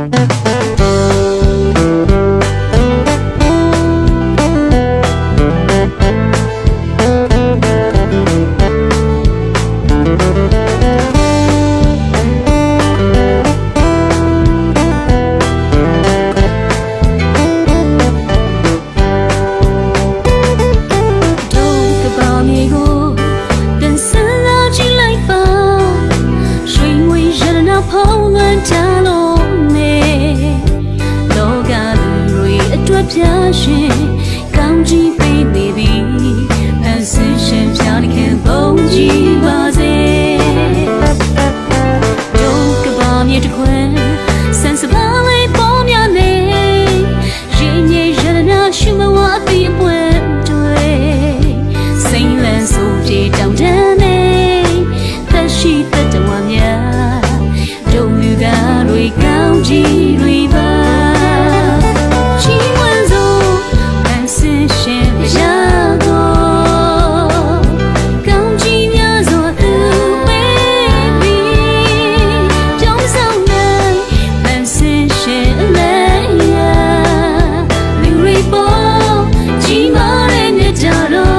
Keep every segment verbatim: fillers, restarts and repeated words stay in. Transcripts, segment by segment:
ဒို့ကမ္ဘာမြေကို သင်ဆန်းစာကြည့်လိုက်ပါ။ ရွှေငွေရတနာဖုံးလွှမ်းတလို့နဲ့ လောကလူတွေအတွက်ဖြောင့်ရှင် ကောင်းကြီးပေးနေပြီ။ ဖန်ဆင်းရှင်ဘုရားသခင် ဘုန်းကြီးပါစေ။ ဒို့ကမ္ဘာမြေတစ်ခွင် ဆန်းစပါးလေးပေါများနဲ့ ရေမြေရတနာ ရှုမဝါအသီးအပွင့်တွေ စိမ်းလန်းစိုပြေတောင်တန်းနဲ့ သက်ရှိသတ္တဝါများ တို့လူသားတွေ ကောင်းကြီးတွေပါ။ ချီးမွမ်းစို့ ဖန်ဆင်းရှင်ဘုရားကို။ ကောင်းကြီးများစွာသူပေးပြီး ပြုံးဆောင်နိုင် ဖန်ဆင်းရှင်အလယ်ယံ လူတွေပေါ် ကြီးမားတဲ့မေတ္တာတော်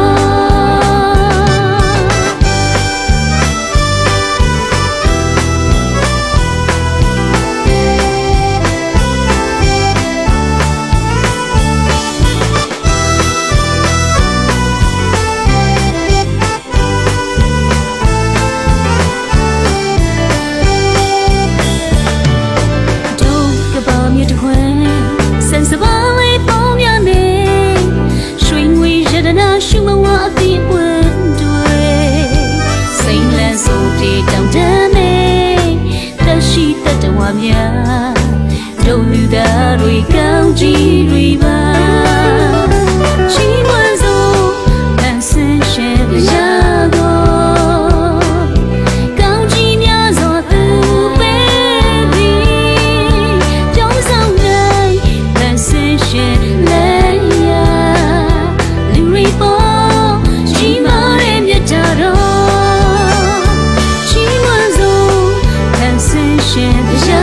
။ ဒို့ကမ္ဘာမြေတစ်ခွင် ဆန်းစပါးလေးပေါများနဲ့ ရွှေငွေရတနာ ရှုမဝါအသီးအပွင့်တွေ စိမ်းလန်းစိုပြေတောင်တန်းနဲ့ သက်ရှိသတ္တဝါများ တို့လူသားတွေ ကောင်းကြီးတွေပါ။ ချီးမွမ်းစို့ ဖန်ဆင်းရှင်ဘုရားကို။ ကောင်းကြီးများစွာသူပေးပြီး ပြုံးဆောင်နိုင် ဖန်ဆင်းရှင်လက်ရာ လူတွေပေါ် ကြီးမားတဲ့မေတ္တာတော်။ ချီးမွမ်းစို့ ဖန်ဆင်းရှင်ဘုရား